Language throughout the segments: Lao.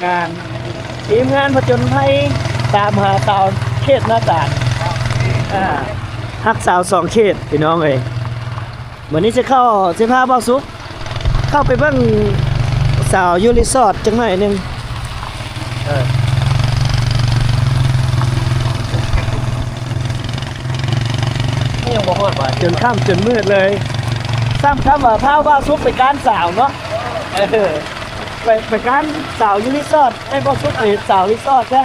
ງານ ທີມງານຜະຈົນໄພຕາມຫາສາວເຂດນາຕານ ອ່າ ຮັກສາວສອງເຂດ ພີ່ນ້ອງເອີຍ. ມື້ນີ້ຊິເຂົ້າ ຊິພາບ່າວສຸກເຂົ້າໄປເບິ່ງສາວຢູ່ຣີສອດຈັກໜ້ອຍໜຶ່ງ. ເອີ ນີ້ຍັງບໍ່ຮອດບໍ່? ຈົນຄ່ຳຈົນມືດເລີຍ. ຊ້ຳ ຊ້ຳວ່າພາບ່າວສຸກໄປກ້ານສາວເນາະ. ເອີ ໄປ ໄປກ້ານສາວຢູ່ຣີສອດ ໃຫ້ບ່າວສຸກໄປເຫັນສາວຣີສອດຊະ.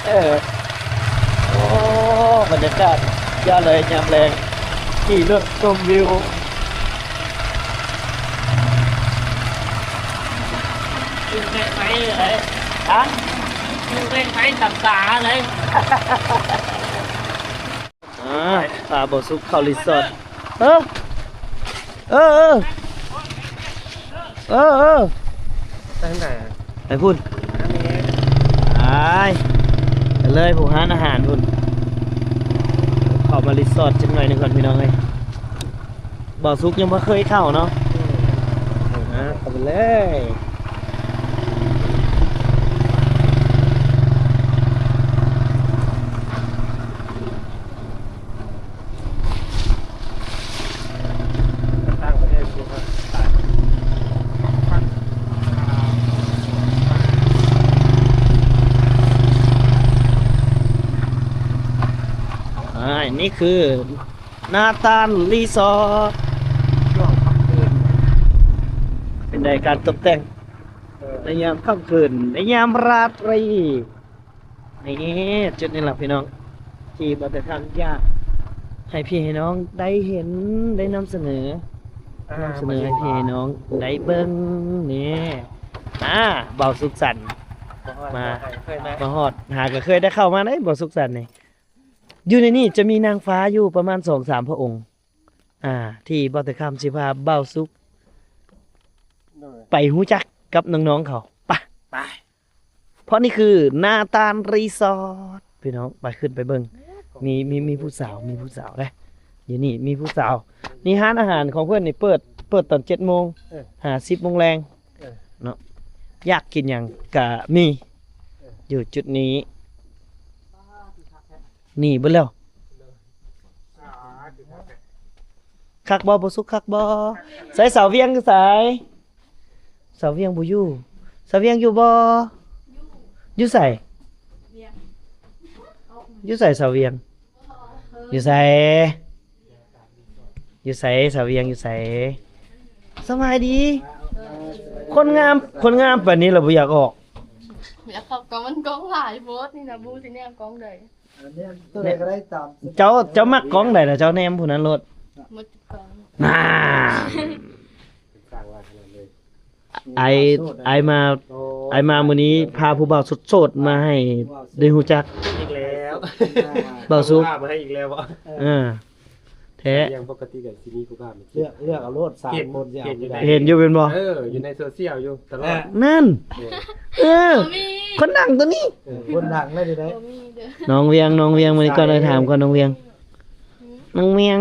ເອີ ໂອ້ ບັນຍາກາດຍາມແລງ ຂີ່ລົດຊົມວິວ. ຢູ່ໃກ້ໄຟເລີຍ ຮະ? ຢູ່ໃກ້ໄຟຕັບສາເລີຍ. ອ່າ ພາບ່າວສຸກເຂົ້າຣີສອດ. ເອີ ເອີ ເອີ ເອີ ເອີ ໄປທາງໃດ? ໄປພຸ້ນ ໄປ ໄປເລີຍ ຜູ້ຮ້ານອາຫານພຸ້ນ. ເຂົ້າມາຣີສອດຈັກໜ້ອຍໜຶ່ງກ່ອນ ພີ່ນ້ອງເອີຍ. ບ່າວສຸກຍັງບໍ່ເຄີຍເຂົ້າເນາະ. ອືມ ອ່າ ເຂົ້າໄປເລີຍ. ຕ່າງປະເທດ ອ່າ ນີ້ຄືນາຕານຣີສອດ ຊ່ວງຄ່ຳຄືນ ເປັນໃດການຕົກແຕ່ງ ເອີ ໃນຍາມຄ່ຳຄືນ ໃນຍາມລາຕຣີ. ນີ້ ຈຸດນີ້ລະພີ່ນ້ອງ ທີ່ບໍ່ໄດ້ທຳ ຢາກໃຫ້ພີ່ໃຫ້ນ້ອງໄດ້ເຫັນ ໄດ້ນຳສະເໜີ ອ່າ ນຳສະເໜີໃຫ້ພີ່ໃຫ້ນ້ອງໄດ້ເບິ່ງ. ນີ້ ອ່າ ບ່າວສຸກສັນ ມາ ມາຮອດ ຫາກໍເຄີຍໄດ້ເຂົ້າມາໃດ ບ່າວສຸກສັນນີ້. ຢູ່ໃນນີ້ຈະມີນາງຟ້າຢູ່ປະມານສອງສາມພະອົງ ອ່າ ທີ່ບ່າວໄຕຄຳຊິພາບ່າວສຸກ ໂດຍ ໄປຮູ້ຈັກກັບນ້ອງໆເຂົາ. ໄປ ໄປ. ເພາະນີ້ຄືນາຕານຣີສອດ ພີ່ນ້ອງ ໄປຂຶ້ນໄປເບິ່ງ. ມີ ມີ ມີຜູ້ສາວ ມີຜູ້ສາວເດ້ ຢູ່ນີ້ມີຜູ້ສາວ. ນີ້ຮ້ານອາຫານຂອງເພິ່ນນີ້ເປີດ ເປີດຕອນເຈັດໂມງ ເອີ ຫາສິບໂມງແລງ ເອີ ເນາະ. ຢາກກິນຫຍັງກະມີ ເອີ ຢູ່ຈຸດນີ້. ນີ້ເບິ່ງແລ້ວ ຄັກບໍ່? ບໍ່ສຸກຄັກບໍ່? ໃສສາວວຽງຢູ່ໃສ? ສາວວຽງບໍ່ຢູ່. ສາວວຽງຢູ່ບໍ່? ຢູ່ໃສ? ວຽງ ຢູ່ໃສສາວວຽງ? ຢູ່ໃສ? ຢູ່ໃສ? ສາວວຽງຢູ່ໃສ? ສະບາຍດີ. ຄົນງາມ ຄົນງາມປານນີ້ລະບໍ່ຢາກອອກ. ຢາກເຂົ້າ ກໍມັນກ້ອງຫຼາຍໂພດນີ້ນະ ບໍ່ຮູ້ຊິແນມກ້ອງໃດ. ອັນນີ້ຕົວໃດກໍໄດ້ຕາມ ເຈົ້າ ເຈົ້າມັກກ້ອງໃດນະ ເຈົ້າແນມຜູ້ນັ້ນໂລດ. ໝົດທຸກກ້ອງ. ນາ ສ້າງວ່າຂະໜາດເລີຍ. ອ້າຍ ອ້າຍມາ ໂອ້ ອ້າຍມາມື້ນີ້ພາຜູ້ບ່າວໂສດໆມາໃຫ້ໄດ້ຮູ້ຈັກອີກແລ້ວ. ບ່າວສຸກ ພາມາໃຫ້ອີກແລ້ວບໍ? ເອີ ແທ້ ຢ່າງປົກກະຕິກໍຊິມີຜູ້ບ່າວມາຈີບ ເລືອກ ເລືອກເອົາໂລດ ສາມຄົນຊິເອົາຜູ້ໃດ. ເຫັນຢູ່ແມ່ນບໍ່? ເອີ ຢູ່ໃນໂຊຊຽວຢູ່ຕະຫຼອດ. ເອີ ນັ້ນ ເອີ ຄົນດັງຕົວນີ້ ເອີ ຄົນດັງເລີຍເດ້. ນ້ອງວຽງ ນ້ອງວຽງ ມື້ນີ້ກ່ອນ ໄດ້ຖາມກ່ອນ ນ້ອງວຽງ ນ້ອງວຽງ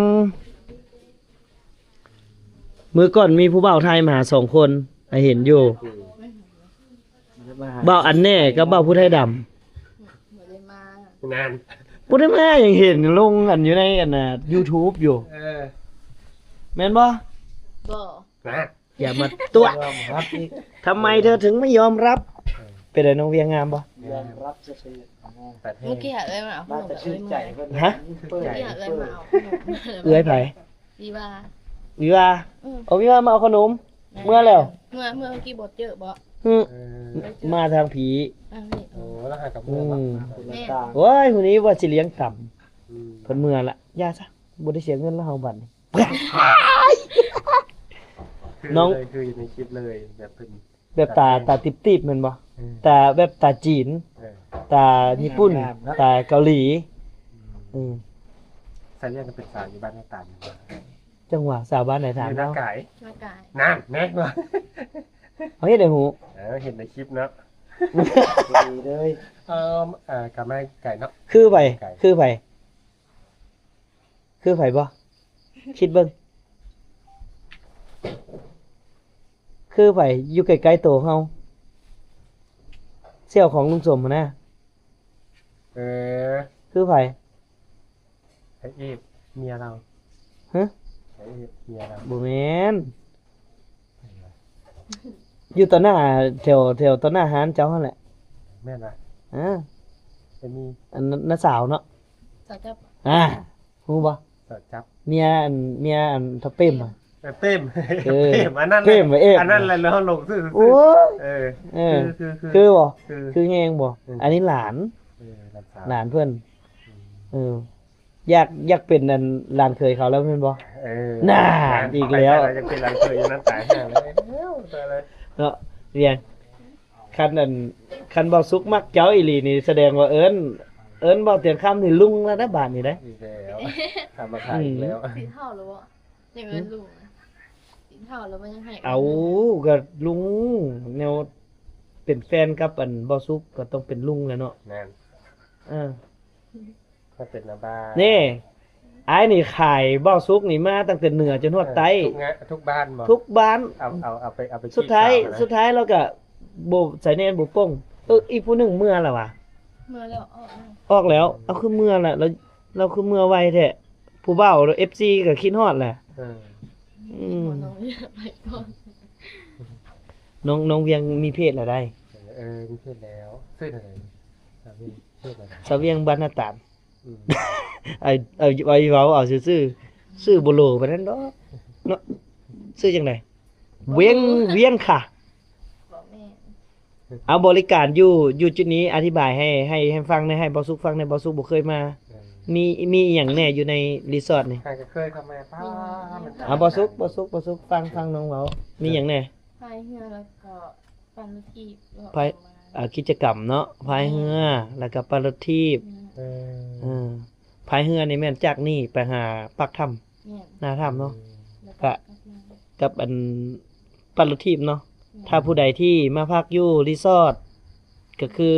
ມື້ກ່ອນມີຜູ້ບ່າວໄທມາຫາສອງຄົນ ໄດ້ເຫັນຢູ່. ອືມ ບ່າວອັນແນ່ກັບບ່າວຜູ້ໄທດຳ ບໍ່ໄດ້ມາ. ນັ້ນ ບໍ່ໄດ້ມາ ຍັງເຫັນລົງອັນຢູ່ໃນອັນນ່າ YouTube ຢູ່. ເອີ ແມ່ນບໍ່? ບໍ່. ນະ ຢ່າມາຕົວະ ຍອມຮັບອີກ. ທຳໄມເທືຶງໄມ່ຍອມຮັບ? ເອີ ເປັນໃດ ນ້ອງວຽງງາມບໍ່? ຍອມຮັບຊະເສຍ. ເມື່ອກີ້ເອື້ອຍມາເອົາຂະໜົມ. ຮະ? ເມື່ອກີ້ເອື້ອຍມາເອົາຂະໜົມ. ເອື້ອຍໃຜ? ວີວາ. ວີວາ. ອືມ ໂອ ວີວາມາເອົາຂະໜົມ. ເມື່ອແລ້ວ ເມື່ອ ເມື່ອກີ້ບໍ່ເຈີບໍ? ຫຶ ເອີ ມາທາງຜີ. ອັນນີ້ ໂອ້ ລະຫາກັບເມືອງ. ອືມ ໂອ້ຍ ມື້ນີ້ວ່າຊິລ້ຽງຕຳ. ອືມ ເພິ່ນເມືອລະ ຢ່າຊະ ບໍ່ໄດ້ເສຍເງິນລະເຮົາບັດນີ້. ຄື ນ້ອງ ເລີຍ ຄືຢູ່ໃນຄລິບເລີຍ ແບບເພິ່ນ ແບບຕາ ຕາຕິບໆແມ່ນບໍ່? ເອີ ຕາແບບຕາຈີນ. ເອີ ຕາຍີ່ປຸ່ນ ຕາເກົາຫຼີ. ອືມ ອືມ ສາວວຽງກໍເປັນສາວຢູ່ບ້ານນາຕານ. ຈັ່ງຫວະ ສາວບ້ານນາຕານ ຢູ່ນາກາຍ. ນາກາຍ. ນັ້ນ ແນ່ ເຮົາເຮັດໃຫ້ຮູ້. ເອີ ເຫັນໃນຄລິບເນາະ. ດີເລີຍ. ເອີ ເອີ ກະມາໄກເນາະ. ຄືໃຜ? ຄືໃຜ? ຄືໃຜບໍ່? ຄິດເບິ່ງ ຄືໃຜຢູ່ໃກ້ໆໂຕເຮົາ? ສ່ຽວຂອງລຸງສົມຫັ້ນນະ. ເອີ ຄືໃຜ? ໄອ້ເອບ ເມຍລາວ. ຮະ? ໄອ້ເອບ ເມຍລາວ. ບໍ່ແມ່ນ. ຢູ່ຕໍ່ໜ້າ ແຖວ ແຖວຕໍ່ໜ້າຮ້ານເຈົ້າຫັ້ນແຫຼະ. ແມ່ນຫວາ? ເອີ ເປັນມີ ອັນນັ້ນ ນ້າສາວເນາະ. ສາວຈັບ. ອ່າ ຮູ້ບໍ່? ສາວຈັບ. ເມຍອັນ ເມຍອັນທະເປມອະ. ເອີ ເປມ ເອີ ເປມ ອັນນັ້ນ ເປມ ເອບ ອັນນັ້ນແຫຼະ ເຮົາຫຼົງຊື່. ໂອ້ຍ ເອີ ເອີ ຄື ຄື ຄື ຄືບໍ່? ຄື ຄືແຮງບໍ່? ເອີ ອັນນີ້ຫຼານ ເອີ ຫຼານສາວ ຫຼານເພິ່ນ. ອືມ ເອີ ຢາກ ຢາກເປັນອັນຫຼານເຂີຍເຂົາແລ້ວແມ່ນບໍ່? ເອີ ນານ ອີກແລ້ວ ຢາກເປັນຫຼານເຂີຍຢູ່ນັ້ນ ຕາຍຫ່າແລ້ວ ຕາຍແລ້ວເນາະ. ວຽງ ຄັນອັນ ຄັນເບົາສຸກມັກເຈົ້າອີ່ຫຼີນີ້ ສະແດງວ່າເອີ້ນ ເອີ້ນເບົາຕຽນຄຳນີ້ລຸງແລ້ວນະ ບາດນີ້ເດ້. ອີກແລ້ວ ທຳມາຂາຍອີກແລ້ວ. ອືມ ສິເຖົ້າແລ້ວບໍ່? ຍັງເອີ້ນລຸງນະ. ສິເຖົ້າແລ້ວບໍ່? ຍັງໃຫ້ ເອົ້າ ເອີ້ນລຸງ ກໍລຸງ ແນວເປັນແຟນກັບອັນເບົາສຸກກໍຕ້ອງເປັນລຸງແຫຼະເນາະ. ແມ່ນ ເອີ ຖ້າເປັນນາບ້ານ ນີ້ ອ້າຍນີ້ຂາຍເບົາສຸກນີ້ມາຕັ້ງແຕ່ເໜືອຈົນຮອດໃຕ້. ເອີ ທຸກງານ ທຸກບ້ານບໍ່? ທຸກບ້ານ. ເອົາ ເອົາ ເອົາໄປ ເອົາໄປ ສຸດທ້າຍ ຈີບສາວນະ ສຸດທ້າຍລາວກໍບໍ່ໃສ່ແນ່ນບໍ່ປົງ. ເອີ ອີກຜູ້ໜຶ່ງເມືອແລ້ວຫວາ? ເມືອແລ້ວ ອອກແລ້ວ. ອອກແລ້ວ? ເອົາ ຄືເມືອລະ? ລາວ ລາວຄືເມືອໄວແທ້? ຜູ້ບ່າວ ເອັຟຊີ ກໍຄິດຮອດແຫຼະ. ເອີ ອືມ ນ້ອງວຽງໄປກ່ອນ. ນ້ອງ ນ້ອງວຽງມີເພຈແລ້ວໃດ໋. ເອີ ເອີ ມີເພຈແລ້ວ. ຊື່ຫຍັງ? ສາວວຽງ ເພຈແລ້ວ ສາວວຽງບ້ານນາຕານ. ອືມ ເອົາ ເອົາ ເອົາເວົ້າເອົາຊື່ໆ ຊື່ບໍ່ໂຫຼປານນັ້ນດອກເນາະ. ຊື່ຈັ່ງໃດ? ວຽງ ວຽງຄະ. ບໍ່ແມ່ນ. ເອົາ ບໍລິການຢູ່ ຢູ່ຈຸດນີ້ ອະທິບາຍໃຫ້ ໃຫ້ ໃຫ້ຟັງແດ່ ໃຫ້ເບົາສຸກຟັງແດ່. ເບົາສຸກບໍ່ເຄີຍມາ. ເອີ ມີ ມີອີ່ຫຍັງແດ່ຢູ່ໃນຣີສອດນີ້? ໃຜກໍເຄີຍເຂົ້າມາ. ປ້າ ມັນ ເອົາ ເບົາສຸກ ເບົາສຸກ ເບົາສຸກ ຟັງ ຟັງນ້ອງເວົ້າ. ມີຫຍັງແດ່? ພາຍເຮືອ ແລ້ວກໍປັ່ນລົດຖີບ ພາຍ ເອີ ກິດຈະກຳເນາະ ພາຍເຮືອ ແມ່ນ ແລ້ວກໍປັ່ນລົດຖີບ. ແມ່ນ. ເອີ ເອີ ພາຍເຮືອນີ້ແມ່ນຈາກນີ້ໄປຫາປາກຖ້ຳ. ແມ່ນ. ໜ້າຖ້ຳເນາະ. ອືມ ແລ້ວກໍ ກະ ກັບມາ ກັບອັນ ປັ່ນລົດຖີບເນາະ. ແມ່ນ. ຖ້າຜູ້ໃດທີ່ມາພັກຢູ່ຣີສອດ ກໍຄື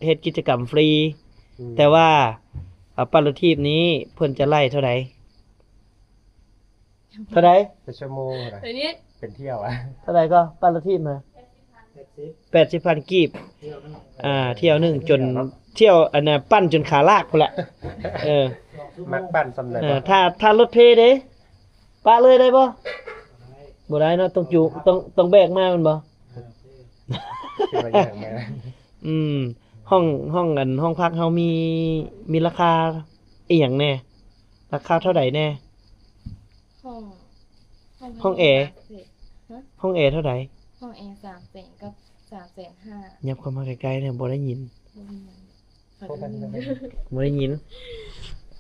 ເຮັດກິດຈະກຳຟຣີ. ອືມ ແຕ່ວ່າ ເອົາ ປັ່ນລົດຖີບນີ້ເພິ່ນຈະໄລ່ເທົ່າໃດ? ເທົ່າໃດ? ເປັນຊົ່ວໂມງນະ. ເອີ ນີ້ ເປັນຖ້ຽວອະ. ເທົ່າໃດກໍ? ປາລະທີບນະ ແປດສິບ ແປດສິບພັນກີບ. ຖ້ຽວໜຶ່ງ ອ່າ ຖ້ຽວໜຶ່ງຈົນ ຖ້ຽວເນາະ ຖ້ຽວອັນນ່າ ປັ່ນຈົນຂາລາກພຸ້ນລະ. ເອີ ມັກປັ່ນສ່ຳໃດ. ເອີ ບໍ່ ຖ້າ ຖ້າລົດເພເດ້ ປະເລີຍໄດ້ບໍ່? ບໍ່ໄດ້ເນາະ ຕ້ອງຈູ ຕ້ອງ ຕ້ອງແບກມາແມ່ນບໍ່? ເອີ ຄືວ່າຢ່າງແມ່ນ. ອືມ ຫ້ອງ ຫ້ອງ ອັນ ຫ້ອງພັກເຮົາມີ ມີລາຄາອີ່ຫຍັງແດ່? ລາຄາເທົ່າໃດແດ່? ຫ້ອງ ຫ້ອງແອ ຫ້ອງແອເທົ່າໃດ? ຫ້ອງແອສາມແສນກັບສາມແສນຫ້າ. ຫຍັບເຂົ້າມາໃກ້ໆແດ່ ບໍ່ໄດ້ຍິນ ບໍ່ໄດ້ຍິນ.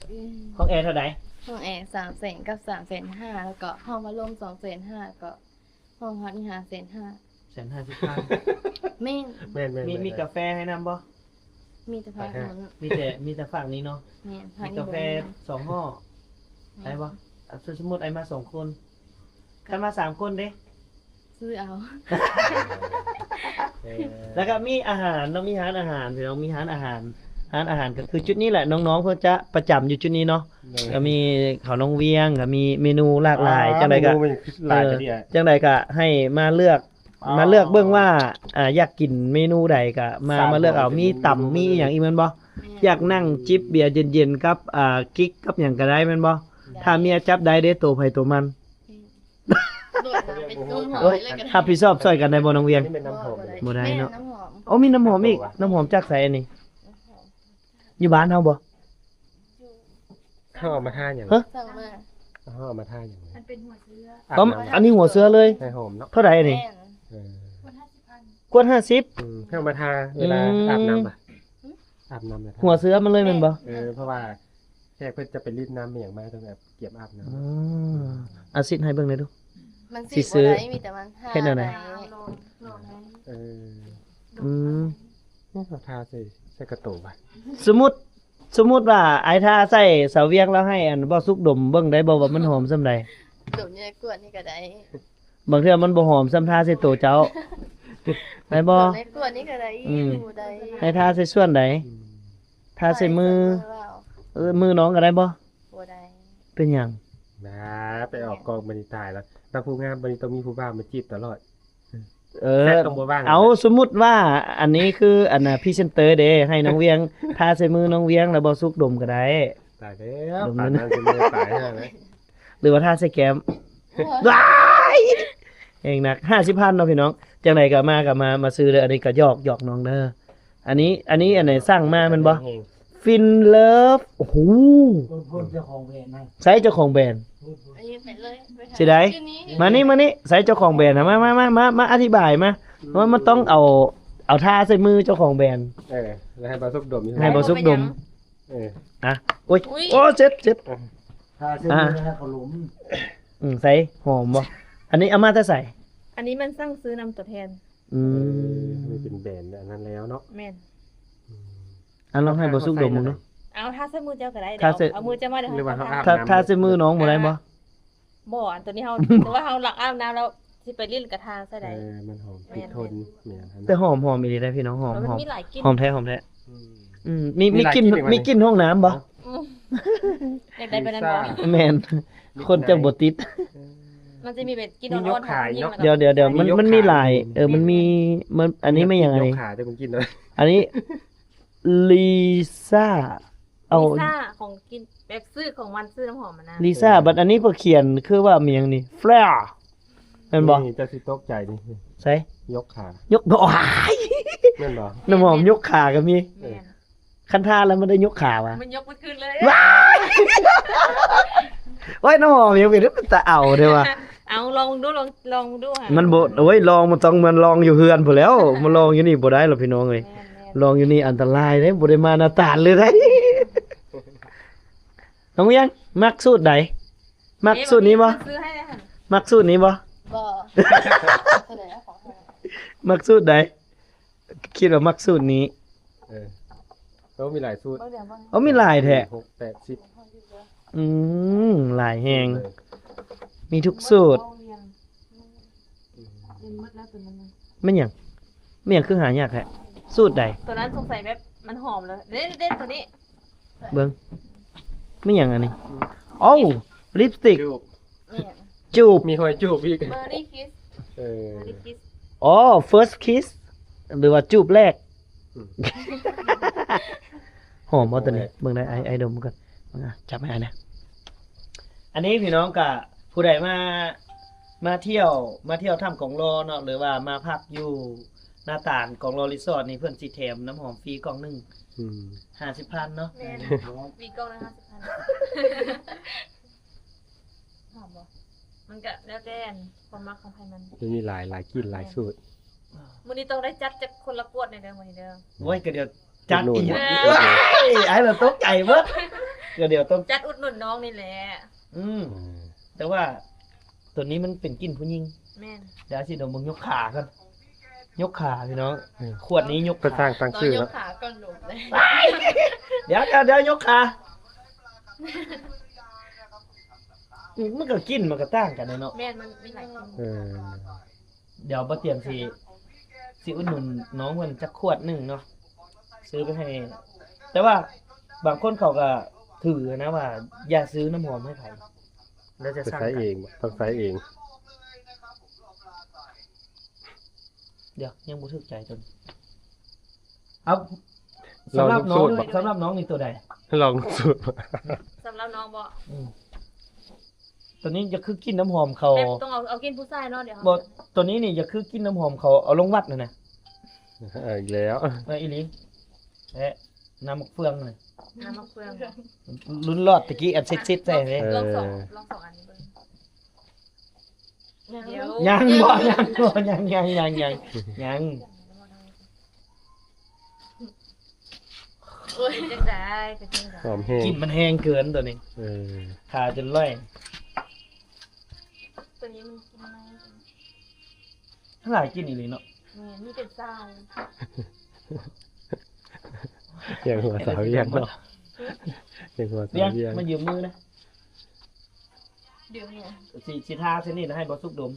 ອືມ ຫ້ອງແອເທົ່າໃດ? ຫ້ອງແອສາມແສນກັບສາມແສນຫ້າ ແລ້ວກໍຫ້ອງພັດລົມສອງແສນຫ້າ ແລ້ວກໍຫ້ອງພັກນີ້ຫ້າແສນຫ້າ. ແສນຫ້າສິບພັນ. ແມ່ນ ແມ່ນໆໆ. ມີ ມີກາແຟໃຫ້ນຳບໍ່? ມີແຕ່ພາກນັ້ນ ມີແຕ່ ມີແຕ່ຟາກນີ້ເນາະ. ແມ່ນ ມີກາແຟສອງຫໍ້. ແມ່ນ ໄດ້ບໍ່? ອ່ະ ສົມມຸດອ້າຍມາສອງຄົນ ຄັນມາສາມຄົນເດ້? ຊື້ເອົາ. ເອີ ແລ້ວກໍມີອາຫານເນາະ ມີຮ້ານອາຫານ ພີ່ນ້ອງ ມີຮ້ານອາຫານ. ຮ້ານອາຫານກໍຄືຈຸດນີ້ແຫຼະ ນ້ອງໆເພິ່ນຈະປະຈຳຢູ່ຈຸດນີ້ເນາະ. ໂດຍ ກໍມີເຂົ້ານ້ອງວຽງ ກໍມີເມນູຫຼາກຫຼາຍ. ອ່າ ຈັ່ງໃດກໍ ເມນູມັນຫຼາຍ ເອີ ຈັ່ງໃດກໍໃຫ້ມາເລືອກ ມາເລືອກເບິ່ງວ່າ ອ່າ ຢາກກິນເມນູໃດກໍມາ ມາເລືອກເອົາ. ມີຕຳ ມີອີ່ຫຍັງອີກແມ່ນບໍ່? ແມ່ນ ຢາກນັ່ງຈິບເບຍເຢັນໆກັບ ອ່າ ກິກກັບຫຍັງກໍໄດ້ແມ່ນບໍ່? ໄດ້ ຖ້າເມຍຈັບໄດ້ເດ້ ໂຕໃຜໂຕມັນ. ໂດຍ ໂດຍ ຮັບຜິດຊອບຊ່ອຍກັນໄດ້ບໍ່ນ້ອງວຽງ? ອັນນີ້ແມ່ນນ້ຳຫອມ. ບໍ່ໄດ້ ບໍ່ໄດ້ເນາະ. ແມ່ນນ້ຳຫອມ. ໂອ້ ມີນ້ຳຫອມອີກ. ນ້ຳຫອມຈາກໃສອັນນີ້? ນ້ຳຫອມ ຢູ່ບ້ານເຮົາບໍ່? ເຮົາເອົາມາທາຫຍັງ? ຮະ? ສັ່ງມາ. ເຮົາເອົາມາທາຫຍັງ? ມັນເປັນຫົວເຊື້ອ. ອາບນ້ຳ. ອັນນີ້ຫົວເຊື້ອເລີຍ. ໃຫ້ຫອມເນາະ. ເທົ່າໃດອັນນີ້? ແມ່ນ. ເອີ ຂວດຫ້າສິບ. ອືມ ເຮົາເອົາມາທາເວລາ ອືມ ອາບນ້ຳອະ. ອາບນ້ຳນະ ຫົວເຊື້ອມັນເລີຍແມ່ນບໍ່? ເອີ ເພາະວ່າແຂກເພິ່ນຈະໄປລິດນ້ຳອີ່ຫຍັງມາ ຕ້ອງແບບກຽມອາບນ້ຳ. ອືມ ອາຊິດໃຫ້ເບິ່ງແດ່ດູ. ມັນຊິບໍ່ໄດ້ ມີແຕ່ມັນທາ. ເຮັດແນວໃດ? ເອີ ອືມ ເຮົາທາໃສ່ ໃສ່ກະໂຕບາດ. ສົມມຸດ ສົມມຸດວ່າອ້າຍທາໃສ່ ສາວວຽງລາວໃຫ້ອັນບໍ່ສຸກດົມເບິ່ງໄດ້ບໍ່ວ່າມັນຫອມສ່ຳໃດ? ດົມຢູ່ໃນຂວດນີ້ກໍໄດ້. ບາງເທື່ອມັນບໍ່ຫອມສ່ຳທາໃສ່ໂຕເຈົ້າ ໄດ້ບໍ່? ໃນຂວດນີ້ກໍໄດ້. ອືມ ບໍ່ໄດ້. ໃຫ້ທາໃສ່ສ່ວນໃດ? ອືມ ທາໃສ່ມື. ເອີ ມືນ້ອງກໍໄດ້ບໍ່? ບໍ່ໄດ້. ເປັນຫຍັງ? ນາ ໄປອອກກອງບັດນີ້ຕາຍແລ້ວ. ນາງຜູ້ງາມບັດນີ້ຕ້ອງມີຜູ້ບ່າວມາຈີບຕະຫຼອດ. ອືມ ເອີ ແຊດຕ້ອງບໍ່ວ່າງ ເອົາ ສົມມຸດວ່າອັນນີ້ຄືອັນນ່າ ພຣີເຊັນເຕີເດ້ ໃຫ້ນ້ອງວຽງ ທາໃສ່ມືນ້ອງວຽງ ແລ້ວເບົາສຸກດົມກໍໄດ້. ຕາຍແລ້ວ ດົມ ປານນັ້ນຊິເລີຍຕາຍແລ້ວ ຫຼືວ່າທາໃສ່ແກ້ມ. ວ້າຍ ແຮງໜັກ ຫ້າສິບພັນເນາະພີ່ນ້ອງ. ຈັ່ງໃດກໍມາ ກໍມາ ມາຊື້ເດີ. ອັນນີ້ກໍຫຍອກ ຫຍອກນ້ອງເດີ. ອັນນີ້ ອັນນີ້ ອັນໃດສັ່ງມາແມ່ນບໍ່? ຟິນເລີຟ ໂອ້ໂຫ ເພິ່ນເຈົ້າຂອງແບຣນນະ ໃສເຈົ້າຂອງແບຣນ? ອັນນີ້ເປັນເລີຍ ຊິໄດ້ ມານີ້ ມານີ້ ໃສເຈົ້າຂອງແບຣນນະ? ມາ ມາ ມາ ມາ ມາ ອະທິບາຍມາ ວ່າມັນຕ້ອງເອົາ ເອົາທາໃສ່ມືເຈົ້າຂອງແບຣນ. ເອີ ແລ້ວໃຫ້ເບົາສຸກດົມ ໃຫ້ເບົາສຸກດົມ. ເອີ ອ່ະ ໂອ້ຍ ໂອ້ຍ ເຈັບ ເຈັບ ທາໃສ່ມືໃຫ້ເຂົາລົມ. ອືມ ໃສ ຫອມບໍ່? ອັນນີ້ເອົາມາແຕ່ໃສ? ອັນນີ້ມັນສັ່ງຊື້ນຳຕົວແທນ. ອືມ ເອີ ມັນເປັນແບຣນອັນນັ້ນແລ້ວເນາະ. ແມ່ນ. ອັນລອງໃຫ້ເບົາສຸກດົມເບິ່ງດູ. ເອົາ ທາໃສ່ມືເຈົ້າກໍໄດ້ ເອົາມືເຈົ້າມາ ຫຼືວ່າເຮົາອາບນ້ຳ ທາໃສ່ມືນ້ອງບໍ່ໄດ້ບໍ່? ບໍ່ ອັນຕົວນີ້ເຮົາ ແຕ່ວ່າເຮົາລັກອາບນ້ຳແລ້ວຊິໄປຫຼິ້ນກະທາໃສ່ໄດ້. ເອີ ມັນຫອມ ແມ່ນ ຕິດທົນ. ແມ່ນ ແຕ່ຫອມ ຫອມອີ່ຫຼີເດ້ພີ່ນ້ອງ ຫອມ ຫອມ ມັນມີຫຼາຍກິ່ນ ຫອມແທ້ ຫອມແທ້. ອືມ ອືມ ມີ ມີກິ່ນ ມີກິ່ນຫ້ອງນ້ຳບໍ່? ອືມ ຢາກໄດ້ແບບນັ້ນບໍ່? ແມ່ນ ຄົນຈັ່ງບໍ່ຕິດ. ມັນຈະມີແບບກິ່ນອ່ອນໆ ຂອງຜູ້ຍິງ. ດຽວໆໆ ມັນ ມັນມີຫຼາຍ ເອີ ມັນມີ ມັນ ອັນນີ້ແມ່ນຫຍັງອັນນີ້? ອັນນີ້ ລິຊາ ເອົາ ລິຊາ ຂອງກິນ ແບບຊື້ຂອງຫວານ ຊື້ນ້ຳຫອມຫັ້ນນະ ລິຊາ. ບັດອັນນີ້ເພິ່ນຂຽນຄືວ່າມີຫຍັງນີ້ Flare ແມ່ນບໍ່? ນີ້ເຈົ້າຊິຕົກໃຈນີ້. ໃສ? ຍົກຂາ ຍົກ ໂອ້ຍ ແມ່ນບໍ່? ນ້ຳຫອມຍົກຂາກໍມີ. ແມ່ນ. ຄັນທາແລ້ວມັນໄດ້ຍົກຂາຫວາ? ມັນຍົກມັນຂຶ້ນເລີຍ. ວ້າຍ ໂອ້ຍ ນ້ຳຫອມຍັງເປັນ ເປັນຕາເອົາເດ້ວ່າ. ເອົາ ລອງເບິ່ງດູ ລອງ ລອງເບິ່ງດູຫາ. ມັນບໍ່ ໂອ້ຍ ລອງມັນຕ້ອງແມ່ນລອງຢູ່ເຮືອນພຸ້ນແລ້ວ ມາລອງຢູ່ນີ້ບໍ່ໄດ້ລະພີ່ນ້ອງເອີຍ. ແມ່ນໆ ລອງຢູ່ນີ້ອັນຕະລາຍເດ້ ບໍ່ໄດ້ມາໜ້າຕານເລີຍໄດ໋. ນ້ອງວຽງ ມັກສູດໃດ? ມັກສູດນີ້ບໍ່? ເອີ ມັກສູດນີ້ບໍ່? ບໍ່ ມັກສູດໃດ? ຄິດວ່າມັກສູດນີ້. ເອີ ໂອ້ ມີຫຼາຍສູດ. ໂອ້ ມີຫຼາຍແທ້. ຫົກ ແປດ ສິບ. ອືມ ຫຼາຍແຮງ ມີທຸກສູດ. ແມ່ນຫຍັງ? ແມ່ນຫຍັງຄືຫາຍາກແທ້? ສູດໃດ? ຕົວນັ້ນສົງໄສແບບມັນຫອມເລີຍ. ເດ້ ເດ້ ຕົວນີ້. ເບິ່ງ ແມ່ນຫຍັງອັນນີ້? ໂອ້ ລິບສະຕິກ. ຈູບ ມີຫອຍຈູບອີກ. Berry kiss. ເອີ Berry kiss. ອໍ first kiss ຫຼືວ່າຈູບແລກ. ອືມ ຫອມບໍ່ຕົວນີ້? ເບິ່ງໄດ້ ອ້າຍ ອ້າຍດົມກ່ອນ. ຈັບໃຫ້ອ້າຍນະ. ອັນນີ້ພີ່ນ້ອງກະ ຜູ້ໃດມາ ມາທ່ຽວ ມາທ່ຽວຖ້ຳກອງລໍເນາະ ຫຼືວ່າມາພັກຢູ່ໜ້າຕານກອງລໍຣີສອດນີ້ ເພິ່ນຊິແຖມນ້ຳຫອມຟຣີກ່ອງໜຶ່ງ. ອືມ ຫ້າສິບພັນເນາະ. ແມ່ນ ຟຣີກ່ອງລະຫ້າສິບພັນ. ຫອມບໍ່? ມັນກະແລ້ວແຕ່ອັນຄວາມມັກຂອງໃຜມັນ. ມັນມີຫຼາຍ ຫຼາຍກິ່ນຫຼາຍສູດ. ມື້ນີ້ຕ້ອງໄດ້ຈັດຈັກຄົນລະກວດແດ່ເດີມື້ນີ້ເດີ. ໂອ້ຍ ກະດຽວຈັດອີກ. ເອີ ອ້າຍລະຕົກໃຈເບິດ. ກະດຽວຕ້ອງຈັດອຸດໜູນນ້ອງນີ້ແຫຼະ. ອືມ ເອີ ແຕ່ວ່າ ຕົວນີ້ມັນເປັນກິ່ນຜູ້ຍິງ. ແມ່ນ. ດຽວຊິດົມເບິ່ງ ຍົກຂາກ່ອນ ຍົກຂາພີ່ນ້ອງ. ເອີ ຂວດນີ້ຍົກຂາ ຕັ້ງ ຕັ້ງຊື່ເນາະ. ດຽວ ດຽວ ດຽວ ຍົກຂາ. ອືມ ມັນກໍກິ່ນມັນກໍຕ່າງກັນເນາະ. ແມ່ນ ມັນມີຫຼາຍກິ່ນ. ເອີ ດຽວບໍ່ຕຽມຊິ ຊິອຸດໜູນນ້ອງເພິ່ນຈັກຂວດໜຶ່ງເນາະ ຊື້ໄປໃຫ້. ແຕ່ວ່າບາງຄົນເຂົາກໍຖືນະວ່າ ຢ່າຊື້ນ້ຳຫອມໃຫ້ໃຜ ແລ້ວຈະສັ່ງກັນ. ຕ້ອງໃຊ້ເອງ ຕ້ອງໃຊ້ເອງ. ດຽວ ຍັງບໍ່ຖືກໃຈຕົນ. ເອົາ ສຳລັບນ້ອງ ສຳລັບນ້ອງນີ້ຕົວໃດ? ລອງສູດ. ສຳລັບນ້ອງບໍ? ອືມ ຕົວນີ້ຈະຄືກິ່ນນ້ຳຫອມເຂົາ. ແບບຕ້ອງເອົາ ເອົາກິ່ນຜູ້ຊາຍເນາະ. ດຽວ ບໍ່ ຕົວນີ້ນີ້ຈະຄືກິ່ນນ້ຳຫອມເຂົາເອົາລົງວັດຫັ້ນນະ. ເອົາອີກແລ້ວ. ເອີ ອີ່ຫຼີ. ແລະ ນ້ຳໝາກເຟືອງນະ. ນ້ຳໝາກເຟືອງ. ລຸ້ນລອດຕະກີ້ອັນຊິດໆໃສ່ເດ້. ເອີ ລອງສອງ ລອງສອງອັນນີ້ເບິ່ງ. ຍັງບໍ່ ຍັງບໍ່ ຍັງ ຍັງ ຍັງ ຍັງ ຍັງ. ໂອ້ຍ ເປັນຈັ່ງໃດ ເປັນຈັ່ງໃດ? ຫອມແຮງ ກິ່ນມັນແຮງເກີນຕົວນີ້. ເອີ ທາຈົນລອຍ. ຕົວນີ້ມັນກິ່ນມາກ ຫຼາຍກິ່ນອີ່ຫຼີເນາະ. ແມ່ນ ມີເປັນຊາວ. ຢ່າງຫົວສາວວຽງເນາະ ຢ່າງຫົວສາວວຽງ. ມາຢືມມືນະ. ຢືມຫຍັງ? ຊິ ຊິທາເສັ້ນນີ້ນະ ໃຫ້ບໍ່ສຸກດົມ.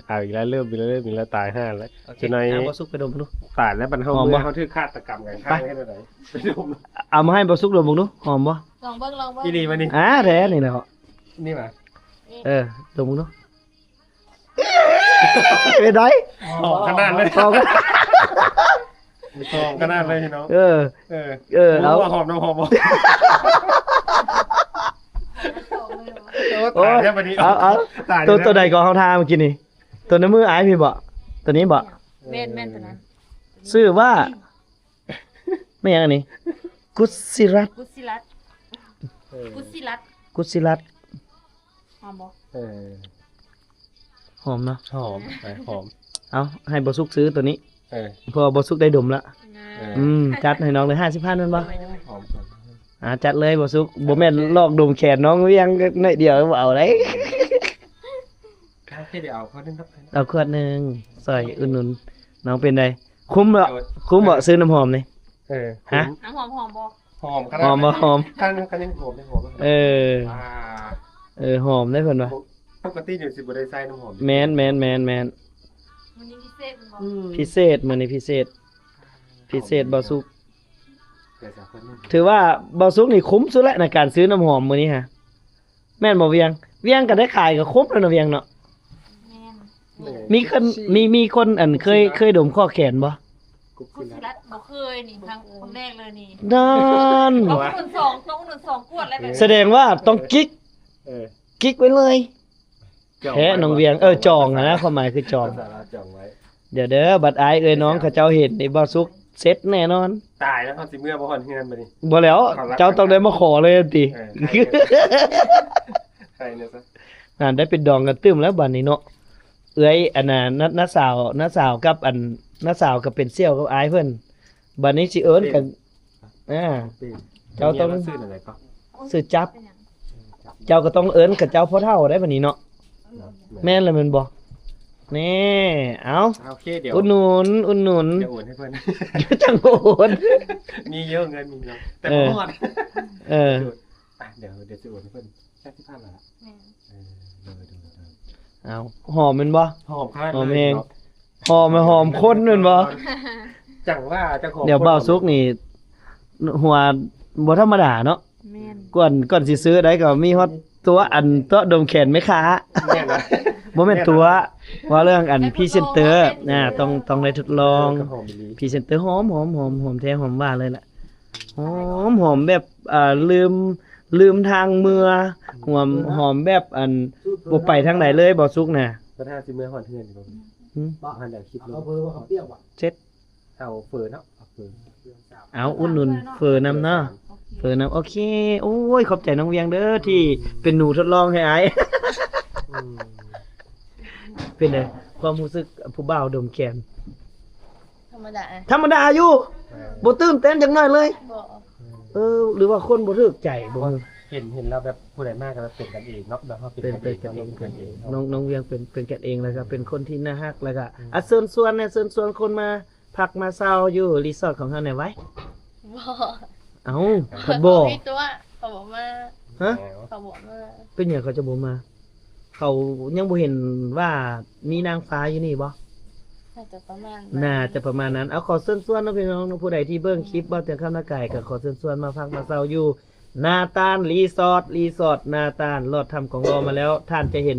ເອົາອີກແລ້ວ ເລີ່ມອີກແລ້ວ ເລີ່ມອີກແລ້ວ ຕາຍຫ່າແລ້ວ. ໂອເຄ ຈະໜ້ອຍ ເອົາບໍ່ສຸກໄປດົມເບິ່ງດູ. ຕາຍແລ້ວ ບັດເຮົາເມື່ອຍ ເຮົາຖືກຄາດຕະກຳກັນຂ້າງເຮັດແນວໃດ? ໄປດົມ ເອົາມາໃຫ້ບໍ່ສຸກດົມເບິ່ງດູ ຫອມບໍ່? ລອງເບິ່ງ ລອງເບິ່ງ. ອີ່ຫຼີບໍ່ນີ້? ອ່າ ແທ້ນີ້ແຫຼະ. ນີ້ຫວາ? ເອີ ດົມເບິ່ງດູ. ຄື ເປັນໃດ? ຫອມຂະໜາດເລີຍ ຫອມຂະໜາດເລີຍພີ່ນ້ອງ. ເອີ ເອີ ເອີ ເອົາ ຫອມນ້ຳຫອມບໍ່? ໂອ້ ຕາຍແລ້ວບັດນີ້ ເອົາ ເອົາ ຕາຍແລ້ວ ໂຕ ໂຕໃດກໍເຮົາທາເມື່ອກີ້ນີ້? ໂຕໃນມືອ້າຍພີ່ບໍ? ໂຕນີ້ບໍ? ແມ່ນ ແມ່ນໂຕນັ້ນ. ຊື່ວ່າ ແມ່ນຫຍັງອັນນີ້? ກຸດຊິລັດ ກຸດຊິລັດ ເອີ ກຸດຊິລັດ ກຸດຊິລັດ ຫອມບໍ່? ເອີ ຫອມເນາະ ຫອມ ເອີ ຫອມ. ເອົາ ໃຫ້ບໍ່ສຸກຊື້ໂຕນີ້ ເອີ ເພາະວ່າບໍ່ສຸກໄດ້ດົມລະ ເອີ ອືມ ຈັດໃຫ້ນ້ອງເລີຍ ຫ້າສິບພັນແມ່ນບໍ່? ຫອມ ອ່າ ຈັດເລີຍບໍ່ສຸກ ບໍ່ແມ່ນລອກດົມແຂນນ້ອງວຽງໜ້ອຍດຽວບໍ່ເອົາໄດ໋. ເອົາຂວດໜຶ່ງ ເອົາຂວດໜຶ່ງ ຊ່ອຍອຸດໜູນນ້ອງ. ເປັນໃດ? ຄຸ້ມບໍ່? ເອົາ ຄຸ້ມບໍ່ຊື້ນ້ຳຫອມນີ້? ເອີ ຮະ? ນ້ຳຫອມຫອມບໍ່? ຫອມຂະໜາດ ຫອມບໍ່? ຫອມ ຄັນ ຄັນຍັງຫອມ ຍັງຫອມ. ເອີ ອ່າ ເອີ ຫອມເດ້ເພິ່ນວ່າ ປົກກະຕິນີ້ຊິບໍ່ໄດ້ໃຊ້ນ້ຳຫອມ. ແມ່ນ ແມ່ນ ແມ່ນ ແມ່ນ ມື້ນີ້ພິເສດແມ່ນບໍ່? ອືມ ພິເສດ ມື້ນີ້ພິເສດ ພິເສດ ຫອມ ບໍ່ສຸກ. ແຕ່ສາມຄົນນີ້ ຖືວ່າບໍ່ສຸກນີ້ຄຸ້ມສຸດແຫຼະໃນການຊື້ນ້ຳຫອມມື້ນີ້ຮະ. ແມ່ນບໍ່ວຽງ? ວຽງກໍໄດ້ຂາຍກໍຄຸ້ມແລ້ວເນາະວຽງເນາະ. ແມ່ນ ມີຄົນ ມີ ມີຄົນອັນເຄີຍ ເຄີຍດົມຂໍ້ແຂນບໍ່? ກຸດຊິລັດ ບໍ່ເຄີຍນີ້ ຄັ້ງ ຄັ້ງແລກເລີຍນີ້. ນັ້ນ ຕ້ອງອຸດໜູນສອງ ຕ້ອງອຸດໜູນສອງຂວດແລ້ວແບບ ສະແດງວ່າຕ້ອງກິກ ເອີ ກິກໄວ້ເລີຍ. ແທ້ນ້ອງວຽງ ເອີ ຈອງຫັ້ນນະ ຄວາມໝາຍຄືຈອງ ຈອງໄວ້. ດຽວເດີ ບັດອ້າຍເອີຍນ້ອງເຂົາເຈົ້າເຫັນນີ້ ບໍ່ສຸກເສັດແນ່ນອນ. ຕາຍແລ້ວ ເຮົາຊິເມືອບໍ່ຮອດເຮືອນບັດນີ້. ບໍ່ແລ້ວ ເຈົ້າຕ້ອງໄດ້ມາຂໍເລີຍຕິ. ເອີ ໃຄແນ່ຊະ ນັ້ນ ໄດ້ເປັນດອງກັນຕື່ມແລ້ວບັດນີ້ເນາະ. ເອື້ອຍ ອັນນ່າ ນ້າ ນ້າສາວ ນ້າສາວກັບ ອັນ ນ້າສາວກໍເປັນສ່ຽວກັບອ້າຍເພິ່ນ. ບັດນີ້ຊິເອີ້ນກັນ ອ່າ ເຈົ້າຕ້ອງ ຊື່ຈັ່ບ ເຈົ້າກໍຕ້ອງເອີ້ນເຂົາເຈົ້າພໍ່ເຖົ້າໄດ໋ບັດນີ້ເນາະ. ແມ່ນແລ້ວແມ່ນບໍ່? ແນ່ ເອົາ ໂອເຄ ດຽວອຸດໜູນ ອຸດໜູນ ດຽວໂອນໃຫ້ເພິ່ນ ຈັ່ງໂອນ ມີຢູ່ເງິນ ມີຢູ່ ແຕ່ບໍ່ຮອດ. ເອີ ອ່ະ ດຽວ ດຽວຊິໂອນໃຫ້ເພິ່ນ ແປດສິບພັນລະ. ແມ່ນ ເອີ ໂດຍ ໂດຍ ໂດຍ. ເອົາ ຫອມແມ່ນບໍ່? ຫອມຂະໜາດ ຫອມແຮງ ເນາະ ຫອມ ຫອມຄົນແມ່ນບໍ່? ຈັ່ງວ່າເຈົ້າຂອງ ດຽວບ່າວສຸກນີ້ ຫົວບໍ່ທຳມະດາເນາະ. ແມ່ນ ກ່ອນ ກ່ອນຊິຊື້ໄດ້ກໍມີຮອດຕົວະ ອັນ ຕົວະດົມແຂນແມ່ຄ້າ. ແມ່ນລະ ບໍ່ແມ່ນຕົວະ ວ່າເລື່ອງອັນພຣີເຊັນເຕີ ອ່າ ຕ້ອງ ຕ້ອງໄດ້ທົດລອງ. ເອີ ຫອມອີ່ຫຼີ ພຣີເຊັນເຕີ ຫອມ ຫອມ ຫອມ ຫອມແທ້ ຫອມວ່າເລີຍລະ ຫອມ ຫອມແບບ ອ່າ ລືມ ລືມທາງເມືອ ຫອມ ຫອມແບບ ອັນ ບໍ່ໄປທາງໃດເລີຍ ບ່າວສຸກນະ. ບັດຫາຊິເມືອຮອດເຮືອນຢູ່ບໍ່? ຫືມ ບໍ່ທັນໄດ້ຄິດເລີຍ ເອົາເຝີບໍ່? ເອົາເຝີເນາະ ເອົາເຝີ ເອົາ ອຸດໜູນເຝີນຳເນາະ ເຝີນຳ. ໂອເຄ ໂອ້ຍ ຂອບໃຈນ້ອງວຽງເດີ ທີ່ເປັນໜູທົດລອງໃຫ້ອ້າຍ. ອືມ ເປັນໃດຄວາມຮູ້ສຶກຜູ້ບ່າວດົມແຂນ? ທຳມະດາ ທຳມະດາຢູ່ ເອີ ບໍ່ຕື່ນເຕັ້ນຈັກໜ້ອຍເລີຍ. ບໍ່ ເອີ ຫຼືວ່າຄົນບໍ່ຖືກໃຈບໍ່? ເຫັນ ເຫັນແລ້ວແບບຜູ້ໃດມາກໍແບບເປັນກັນເອງເນາະ ແບບເຮົາເປັນ ເປັນກັນເອງ ເປັນກັນເອງເນາະ ນ້ອງ ນ້ອງວຽງເປັນ ເປັນກັນເອງ ແລ້ວກໍເປັນຄົນທີ່ໜ້າຮັກ ແລ້ວກໍ ອືມ ອ່ະ ເຊີນຊວນແນ່ ເຊີນຊວນຄົນມາພັກມາເຊົາຢູ່ຣີສອດຂອງເຮົາແດ່ໄວ. ບໍ່ ເອົ້າ ເຂົາບໍ່ ມີຕົວະ ເຂົາບໍ່ມາ. ຮະ? ເຂົາບໍ່ມາ. ເປັນຫຍັງເຂົາຈະບໍ່ມາ? ເຂົາຍັງບໍ່ເຫັນວ່າມີນາງຟ້າຢູ່ນີ້ບໍ່? ໜ້າຈະປະມານ ໜ້າຈະປະມານນັ້ນ. ເອົາ ຂໍເຊີນຊວນເນາະ ພີ່ນ້ອງເນາະ ຜູ້ໃດທີ່ເບິ່ງຄລິບບ່າວເຕີງຄຳນາກາຍ ກໍຂໍເຊີນຊວນມາພັກມາເຊົາຢູ່ນາຕານຣີສອດ ຣີສອດນາຕານ ລອດຖ້ຳກອງລໍມາແລ້ວ ທ່ານຈະເຫັນ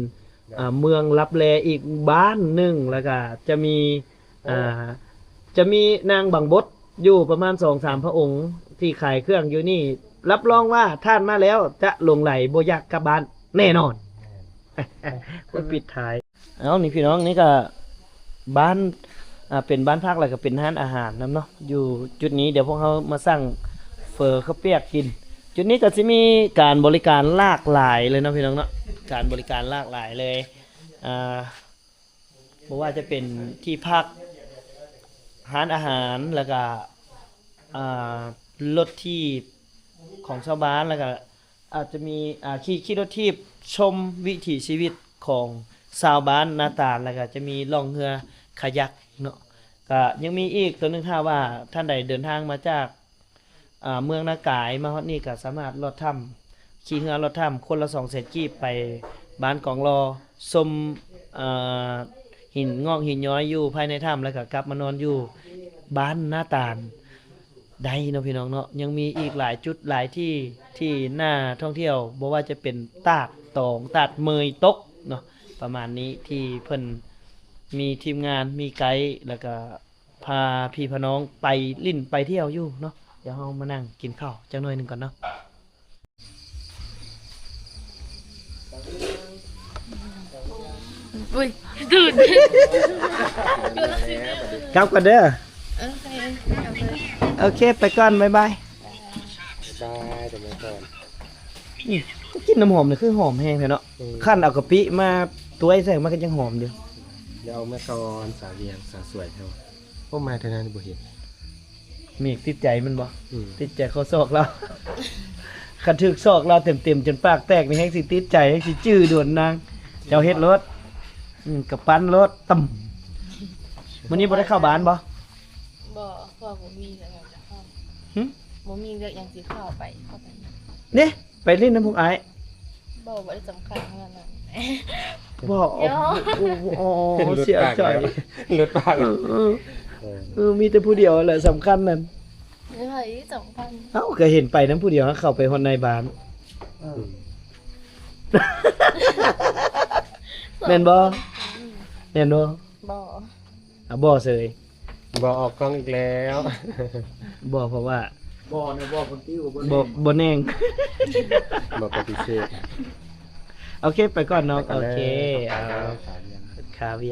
ອ່າ ເມືອງລັບແລອີກບ້ານໜຶ່ງ ແລ້ວກະຈະມີ ອ່າ ຈະມີນາງບັງບົດຢູ່ປະມານສອງສາມພະອົງທີ່ຂາຍເຄື່ອງຢູ່ນີ້ ຮັບຮອງວ່າທ່ານມາແລ້ວຈະຫຼົງໄຫຼບໍ່ຢາກກັບບ້ານແນ່ນອນ. ແມ່ນ ເພິ່ນປິດທ້າຍ. ເອົາ ນີ້ພີ່ນ້ອງ ນີ້ກະບ້ານ ອ່າ ເປັນບ້ານພັກ ແລ້ວກະເປັນຮ້ານອາຫານນຳເນາະ. ຢູ່ຈຸດນີ້ດຽວພວກເຮົາມາສັ່ງເຝີເຂົ້າປຽກກິນ. ຈຸດນີ້ກະຊິມີການບໍລິການຫຼາກຫຼາຍເລີຍເນາະ ພີ່ນ້ອງເນາະ ການບໍລິການຫຼາກຫຼາຍເລີຍ ອ່າ ບໍ່ວ່າຈະເປັນທີ່ພັກ, ຮ້ານອາຫານ, ແລ້ວກະ ອ່າ ລົດຖີບຂອງຊາວບ້ານ, ແລ້ວກະອາດຈະມີ ອ່າ ຂີ່ ຂີ່ລົດຖີບຊົມວິຖີຊີວິດຂອງຊາວບ້ານນາຕານ, ແລ້ວກະຈະມີລ່ອງເຮືອຄາຍັກເນາະ. ກະຍັງມີອີກໂຕໜຶ່ງ, ຖ້າວ່າທ່ານໃດເດີນທາງມາຈາກ ອ່າ ເມືອງນາກາຍມາຮອດນີ້ກໍສາມາດລອດຖ້ຳ, ຂີ່ເຮືອລອດຖ້ຳຄົນລະສອງແສນກີບ ໄປບ້ານກອງລໍ ຊົມ ເອີ ຫີນງອກຫີນຍ້ອຍຢູ່ພາຍໃນຖ້ຳ ແລ້ວກໍກັບມານອນຢູ່ບ້ານນາຕານໄດ້ເນາະ ພີ່ນ້ອງເນາະ. ຍັງມີອີກຫຼາຍຈຸດຫຼາຍທີ່ທີ່ໜ້າທ່ອງທ່ຽວ, ບໍ່ວ່າຈະເປັນຕາດຕອງ, ຕາດເມີຍຕົກເນາະ ປະມານນີ້ ທີ່ເພິ່ນ ມີທີມງານ ມີໄກ ແລ້ວກໍພາພີ່ພານ້ອງໄປຫຼິ້ນໄປທ່ຽວຢູ່ເນາະ. ດຽວເຮົາມານັ່ງກິນເຂົ້າຈັກໜ້ອຍໜຶ່ງກ່ອນເນາະ. ອຸ້ຍ ຕື່ນ ກັບກ່ອນເດີ. ໂອເຄ ໂອເຄ ໄປກ່ອນ ບາຍບາຍ. ບາຍບາຍ ເດີ ໄປກ່ອນ. ອືມ ກິ່ນນ້ຳຫອມນີ້ຄືຫອມແຮງແທ້ເນາະ. ອືມ ຄັນເອົາກະປິມາຕວຍໃສ່ ມັນກໍຍັງຫອມຢູ່. ດຽວເອົາມາກ່ອນ ສາວວຽງ ສາວສວຍເຮົາ. ໂອ້ ມາເທື່ອນັ້ນບໍ່ເຫັນ. ເມກຕິດໃຈມັນບໍ່? ອືມ ຕິດໃຈຂໍ້ສອກລາວ. ຄັນຖືກສອກລາວເຕັມໆ ຈົນປາກແຕກນີ້ ແຮງຊິຕິດໃຈ ແຮງຊິຈື່ດ່ວນນາງ. ເຈົ້າເຮັດໂລດ. ອືມ ກະປັ່ນໂລດ. ຕຳ. ມື້ນີ້ບໍ່ໄດ້ເຂົ້າບ້ານບໍ່? ບໍ່ ເພາະວ່າບໍ່ມີວຽກຫຍັງຈະເຂົ້າ. ຫຶ? ບໍ່ມີວຽກຫຍັງຊິເຂົ້າໄປ ເຂົ້າໄປ. ເດ້ ໄປຫຼິ້ນນຳພວກອ້າຍ. ບໍ່ ບໍ່ໄດ້ສຳຄັນຂະໜາດນັ້ນ. ບໍ່ ໂອ້ ໂອ້ ໂອ້ ໂອ້ ເສຍໃຈ. ຫຼຸດປາກ. ເອີ ເອີ ເອີ ເອີ ມີແຕ່ຜູ້ດຽວແຫຼະສຳຄັນນັ້ນ. ມີໃຜສຳຄັນ? ເອົ້າ ກໍເຫັນໄປນຳຜູ້ດຽວ ເຂົ້າໄປຮອດໃນບ້ານ. ອືມ ແມ່ນບໍ່? ອືມ ແມ່ນບໍ່? ບໍ່. ອ່ະ ບໍ່ເສີຍ. ບໍ່ອອກກ້ອງອີກແລ້ວ. ບໍ່ ເພາະວ່າ ບໍ່ນະ ບໍ່ຄົນຕິວ ບໍ່ ບໍ່ແນງ ບໍ່ປະຕິເສດ. ໂອເຄ ໄປກ່ອນເນາະ. ໄປກ່ອນເດີ ໂອເຄ ເອົາ ຂາວຽງ ຂາວຽງ.